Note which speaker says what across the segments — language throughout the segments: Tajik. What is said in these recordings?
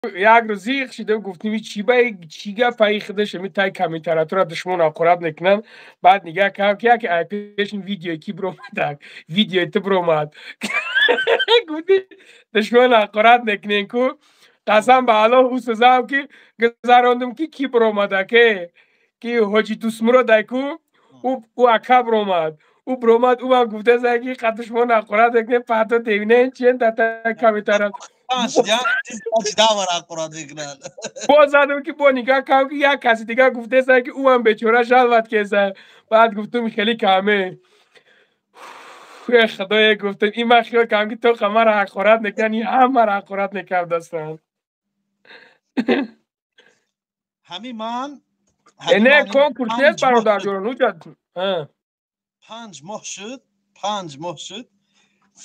Speaker 1: Як рӯз зиқ шидам, гуфтем, чӣ ба чӣ гапаи худаш, ами тай комментаратора душмон ҳақорат мекунанд. Баъд нигаҳ кардам, ки яке ай пешин видеои ки биромадак, видеои ту биромад. Гуфти, душмон ҳақорат мекунем ку. Қасам ба Аллоҳ, ӯ ки гузарондум, ки кӣ биромадаке, ки ҳоҷи Дусмуродай ку, ӯ ака биромад, ӯ биромад, ӯам гуфтаса, ки қа душмон ҳақорат мекунем, пато девинен чен дар тай комментарат. Боз задам, ки бо нигаҳ кардам, ки як каси дигар гуфтеса, ки ӯам бечора жалват кеса. Баъд гуфтум, хеле каме, худое, гуфтам, ин ман хиёл кардам, ки то маро ҳақорат мекунанд, ин ҳамаро ҳақорат мекардастанд.
Speaker 2: Ҳами ман
Speaker 1: Не, конкурс нест, бародарҷон, уҷа.
Speaker 2: 5 моҳ шуд, 5 моҳ шуд,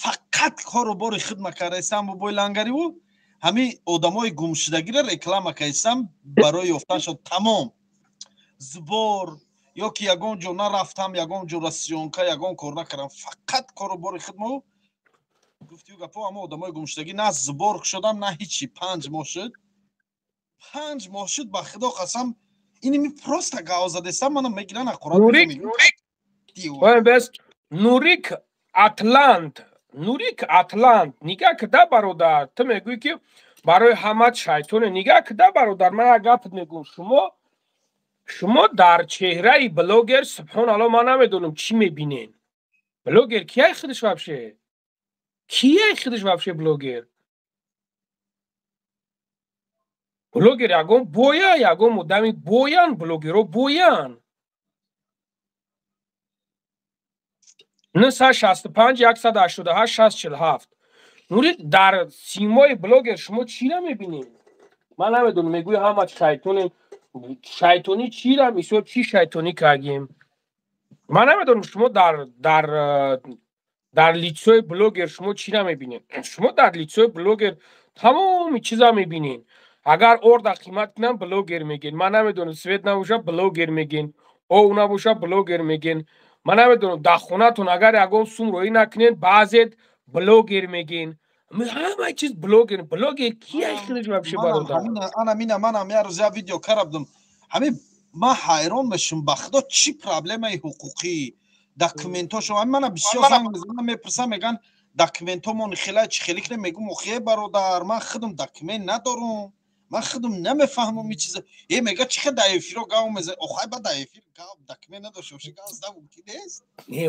Speaker 2: фақат кору бори хидма кардаистам, бобои лангариву ҳами одамои гумшудагиро реклама кардистам барои ёфтаншон. Тамом, сбор ё ки ягон ҷо нарафтам, ягон ҷо съёмка, ягон кор накардам, фақат кору бори хидмау гуфтию гапо, ама одамои гумшудагӣ на сбор шудам, на ҳичи. 5 моҳ шуд, 5 моҳ шуд, ба худо қасам, иними просто гав задестам, мана мегиран, ҳақорат.
Speaker 1: Нурик Атлант, Нурик Атлант, нигаҳ кида, бародар, ту мегӯӣ, ки барои ҳамат шайтоне. Нигаҳ кида, бародар, ман як гапат мегӯм. Шумо дар чеҳраи блогер, субҳоналло, ман намедонам, чӣ мебинен. Блогер кияй худаш вообще? Кияй худаш вообще блогер? Блогер ягон боя, ягон одами боян, блогеро боян. 965 188 647. Нури, дар симои блогер шумо чира мебинед? Ман намедонам, мегӯи ҳама шайтоне. Шайтонӣ чира? Мисол, чӣ шайтонӣ кардем? Ман намедонам, шумо дар лицои блогер шумо чира мебинед? Шумо дар лицои блогер тамоми чиза мебинед. Агар орда қимат кунам, блогер мегӯед. Ман намедонам, свет набоша, блогер мегӯед, ов набоша, блогер мегӯед. Ман намедонам, дар хонатон агар ягон сум роӣ накунед, баъзет блогер мегӯед. Ҳамаи чиз блогер. Блогер кия худаш вообще, бародар?
Speaker 2: Ана мина, манам як рӯз як видео кардам. Ҳамин ман ҳайрон мешум, ба худо, чӣ проблемаи ҳуқуқӣ, документошо мана бисёр занг мезанам, мепурсам, мегӯянд, документомон хела чӣ хеле кунем. Мегӯм, охе, бародар, ман худам документ надорум, ман худам намефаҳмам ин чиза. Е, мега, чӣ хел дар эфиро гав мезан? Охай, ба дар эфир гав документ надошта бошӣ, гав зада мумкин нест.
Speaker 1: Не,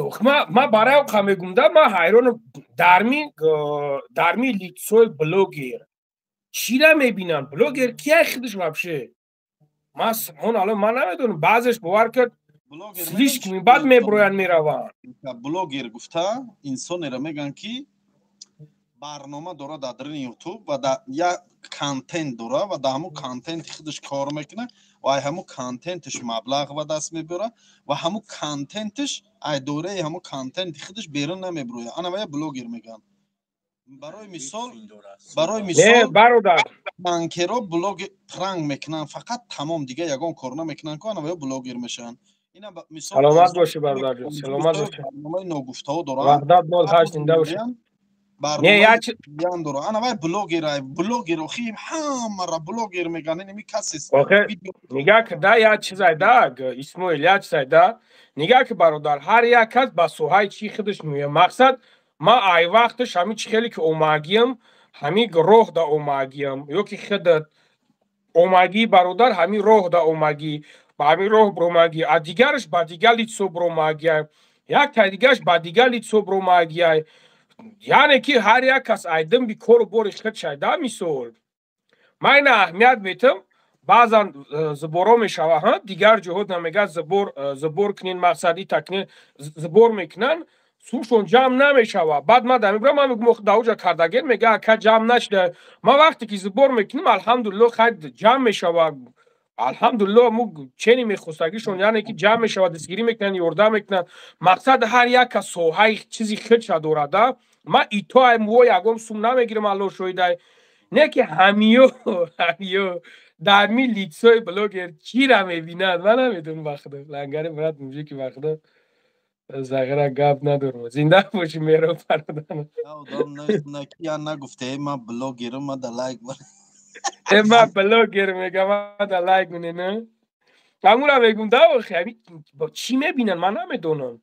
Speaker 1: ма барои оқа мегӯм да, ман ҳайронам, дарми лицои блогер чира мебинанд? Блогер кия худаш вообще? Ман, субҳоналло, ман намедонам, баъзеш, бовар кард, слишком баъд меброянд, мераванд.
Speaker 2: Блогер гуфта инсонеро мегӯянд, ки барнома дорад дар дарини Ютуб ва як контент дора ва дар ҳамун контенти худаш кор мекунад ва ай ҳамун контенташ маблағ ба даст мебиёрад ва ҳамун контенташ, ай доираи ҳамун контенти худаш берун намебирояд. Ана вая блогер мегӯянд. Барои мисол,
Speaker 1: бародар,
Speaker 2: банкеро блог пранк мекунанд фақат, тамом, дига ягон кор намекунанд ку, ана вая блогер мешаванд.
Speaker 1: Саломат бошӣ, бародарҷон, саломат бошӣ.
Speaker 2: Ногуфтаҳо доранд.
Speaker 1: Ваҳдат 08, зинда бошӣ.
Speaker 2: Дора, ана вай блогер. Блогер охи ҳамара блогер мегӯянд, инами касе.
Speaker 1: Нигаҳ ки да, як чизай да, Исмоил, як чизай да, нигаҳ ки, бародар, ҳар як кас ба соҳаи чӣ худаш меояд. Мақсад, ман ай вақташ ҳами чӣ хеле ки омагиям, ҳами роҳ да омагиям, ё ки худат омагӣ, бародар, ҳами роҳ да омагӣ, ба ҳамин роҳ бромагӣ, а дигараш ба дигар лицо бромагия, як тай дигараш ба дигар лицо бромагия. Яъне ки ҳар як кас айдим би кору бори худ шайда. Мисол, ман ина аҳамият метам, баъзан сборо мешава, ҳа, дигар ҷоҳо намегӯяд, сбор, сбор кунен, мақсад ита кунен, сбор мекунанд, сумшон ҷамъ намешава. Баъд ман да мебурам, ман мегӯм, даоҷа кардаген, мега, ака, ҷамъ нашуда. Ман вақте ки сбор мекунем, алҳамдулилло, хайр, ҷамъ мешава, алҳамдулилло, мо чени мехостагишон, яъне ки ҷамъ мешавад, дастгирӣ мекунанд, ёрдам мекунанд. Мақсад, ҳар як кас соҳаи чизи худша дорада. Ман ито мо ягон сум намегирам, Аллоҳ шоҳидай. Не ки ҳамиё дар ми лицои блогер чира мебинанд, ман намедонам. Ба худо, лангари брат, мужики, ба худо, зағира гап надорам. Зинда бошӣ, меро бародар.
Speaker 2: Я нагуфте, ман блогерам, ма да лайк.
Speaker 1: Ма блогер мегам, да, лайк мунена, ҳамура мегум да. Охи, чӣ мебинанд, ман намедонам.